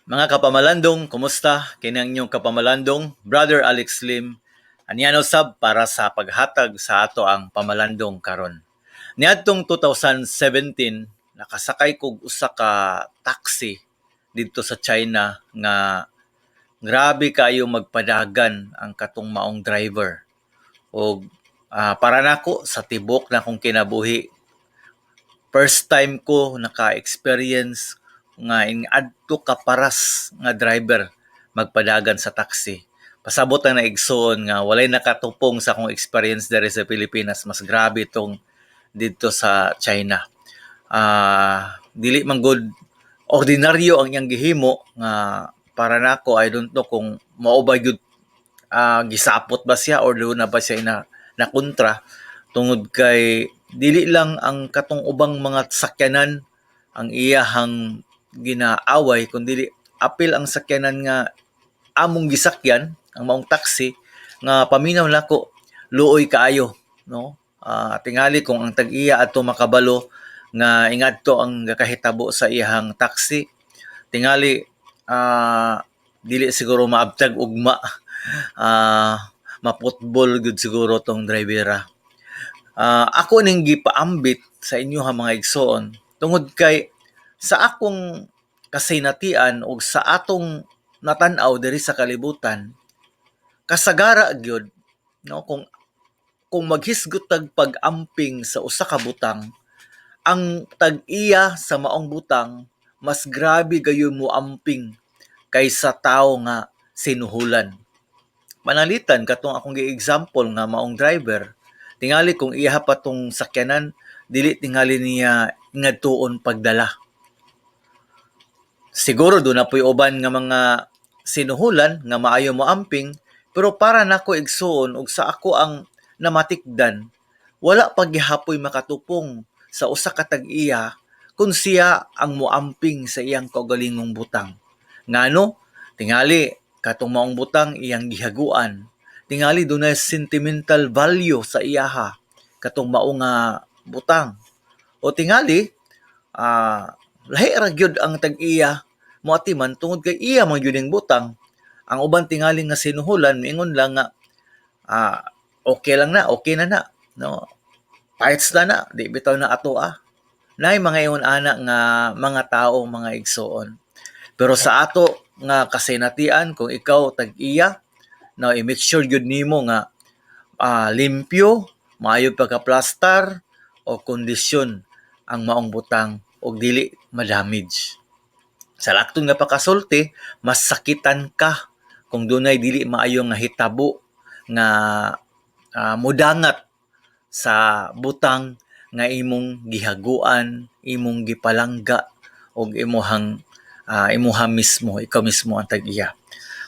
Mga kapamalandong, kumusta? Kini ang inyong kapamalandong, Brother Alex Lim. Aniano sab para sa paghatag sa ato ang pamalandong karon. Niadtong 2017, nakasakay kog usa ka taxi didto sa China nga grabe kaayo magpadagan ang katong maong driver. Og para nako sa tibok na akong kinabuhi, first time ko naka-experience nga ingadto ka paras nga driver magpadagan sa taxi. Pasabot ang naigsuon nga walay nakatupong sa akong experience diri sa Pilipinas, mas grabe itong didto sa China. Dili man gud ordinaryo ang iyang gihimo nga para nako, I don't know kung mao ba gyud gisapot ba siya or doon na ba siya na kontra, tungod kay dili lang ang katong ubang mga sakyanan ang iyahang ginaaway, kundi apil ang sakyanan nga among gisakyan, ang maong taxi, nga paminaw nako, luoy kaayo, no? Tingali kung ang tag-iya adto makabalo nga ingadto ang gakahitabo sa iyahang taxi, tingali dili siguro maabtag ugma, maputbol gyud siguro tong drivera. Ako ning gipaambit sa inyo ha, mga igsoon, tungod kay sa akong kasinatian ug sa atong natan-aw diri sa kalibutan, kasagara gyud, no, kung maghisgot tag pag-amping sa usa ka butang, ang tag-iya sa maong butang mas grabe gayon mo amping kaysa tawo nga sinuhulan. Panalitan katong akong gi-example nga maong driver, tingali kung iya pa tong sakyanan, dili tingali niya ngadtuon pagdala. Siguro doon na po'y uban nga mga sinuhulan nga maayo mo amping, pero para nako, igsuon, ug sa ako ang namatikdan, wala pa gihapoy makatupong sa usa ka tag-iya kung siya ang moamping sa iyang kaugalingong butang. Ngano? Tingali katong maong butang iyang gihaguan. Tingali dunay sentimental value sa iyaha katong mao nga butang. O tingali lahi ra gyud ang tag-iya moatiman tungod kay iya man gyud ning butang. Ang uban tingali nga sinuhulan miingon lang nga okay lang na, okay na na, no? Parts na na, di bitaw na ato ah. Naay mga ingon ana nga mga tao, mga igsuon. Pero sa ato nga kasinatian, kung ikaw tag-iya, no, i-make sure gyud nimo nga limpyo, maayo pagka-plastar o kondisyon ang maong butang og dili ma-damage. Sa lakton nga pakasulti, mas sakitan ka kung dunay dili maayo nga hitabo nga mudangat sa butang nga imong gihaguan, imong gipalangga og imuhang imuha mismo, ikaw mismo ang tag-iya.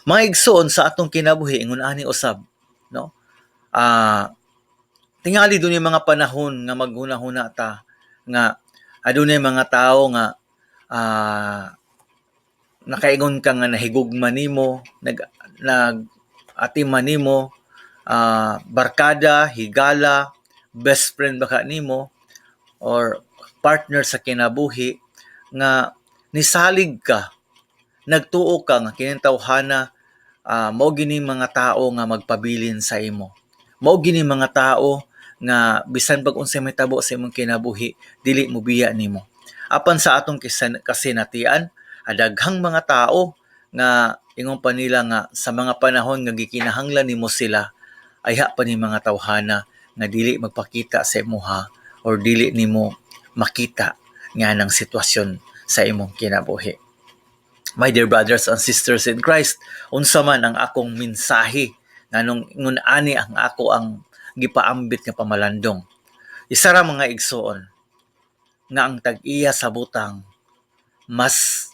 Mga igsoon, sa atong kinabuhi ingon ani usab, no? Tingali dunay mga panahon nga maghuna-huna ta nga adunay mga tawo nga nakaingon ka nga nahigugma nimo, nag nag atiman nimo, barkada, higala, best friend baka nimo or partner sa kinabuhi nga nisalig ka, nagtuo ka nga kining tawhana mao gini mga tao nga magpabilin sa imo. Mao gini mga tao nga bisan pag unsay mahitabo sa imong kinabuhi, dili mobiya nimo. Apan sa atong kasinatian, daghang mga tao nga ingon pa nila nga sa mga panahon nga gikinahanglan nimo sila, ayha pa ni mga tawhana nga dili magpakita sa imuha or dili nimo makita nga nang sitwasyon sa imong kinabuhi. My dear brothers and sisters in Christ, unsa man ang akong mensahe nganong ingon ani ang ako ang gipaambit nga pamalandong? Isa ra, mga igsuon, nga ang tag-iya sa butang mas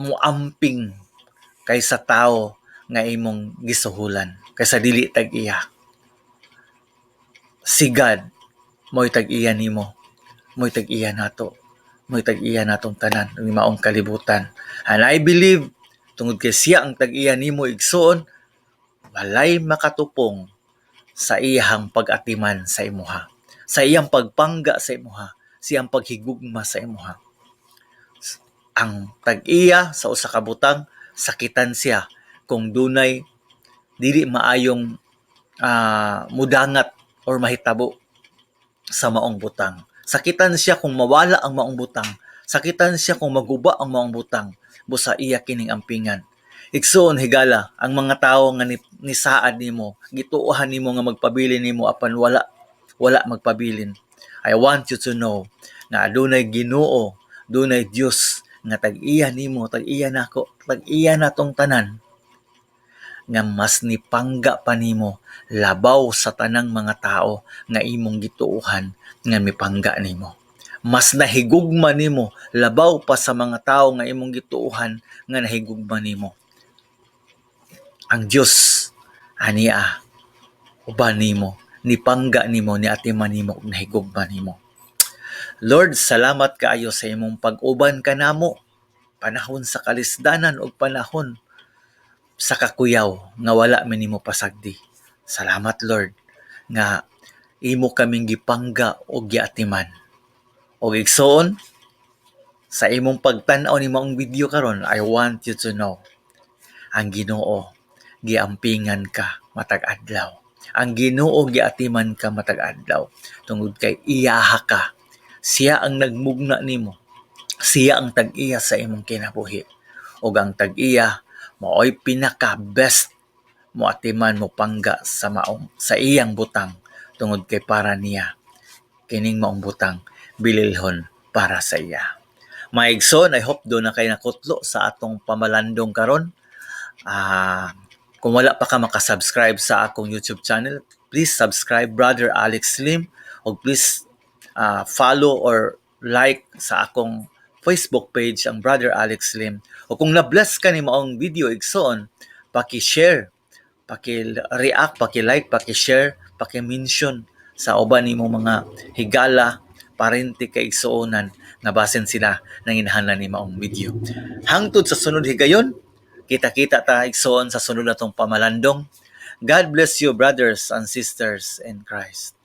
muamping kaysa tao nga imong gisuhulan, kaysa dili tag-iya. Si God mo'y tag-iya nimo, mo'y tag-iya nato, mo'y tag-iya natong tanan ug maong kalibutan. And I believe tungod kay siya ang tag-iya nimo, igsuon, walay makatupong sa iyahang pag-atiman sa imuha, sa iyang pagpangga sa imuha, siyang paghigugma sa imuha. Ang tag-iya sa usa ka butang, sakitan siya kung dunay dili maayong mudangat or mahitabo sa maong butang. Sakitan siya kung mawala ang maong butang. Sakitan siya kung maguba ang maong butang. Busa iya kining ampingan. Igsuon higala, ang mga tawo nga nisaad nimo, gituohan nimo nga magpabilin nimo apan wala magpabilin. I want you to know nga adunay Ginoo, dunay Dios nga tag-iya nimo, tag-iya nako, tag-iya natong tanan, nga mas nipangga pa nimo labaw sa tanang mga tao nga imong gituohan nga mipangga nimo. Mas nahigugma nimo labaw pa sa mga tao nga imong gituohan nga nahigugma nimo. Ang Dios ania uban nimo, nipangga nimo, niatiman nimo ug nahigugma nimo. Lord, salamat kaayo sa imong pag-uban kanamo panahon sa kalisdanan ug panahon sa kakuyaw nga wala mi nimo pasagdi. Salamat, Lord, nga imo kaming gipangga ug giatiman. Og igsoon, sa imong pagtan-aw ni maong video karon, I want you to know ang Ginoo giampingan ka matag adlaw. Ang Ginoo giatiman ka matag adlaw tungod kay iyaha ka. Siya ang nagmugna nimo. Siya ang tag-iya sa imong kinabuhi. Ug ang tag-iya maoy pinaka best mo atiman, mo pangga sa iyang butang tungod kay para niya kining maong butang, bililhon para sa iya. Mga igsoon, I hope duna kay nakutlo sa atong pamalandong karon. Kung wala pa ka makasubscribe sa akong YouTube channel, please subscribe, Brother Alex Lim, o please follow or like sa akong Facebook page, ang Brother Alex Lim. O kung na-bless ka ni maong video, igsoon, paki-share, paki-react, paki-like, paki-share, paki-mention sa uban nimong mga higala, parente, kaigsuonan nga basin sila nanginahanglan ni maong video. Hangtod sa sunod higayon, kita-kita ta, igsoon, sa sunod natong pamalandong. God bless you, brothers and sisters in Christ.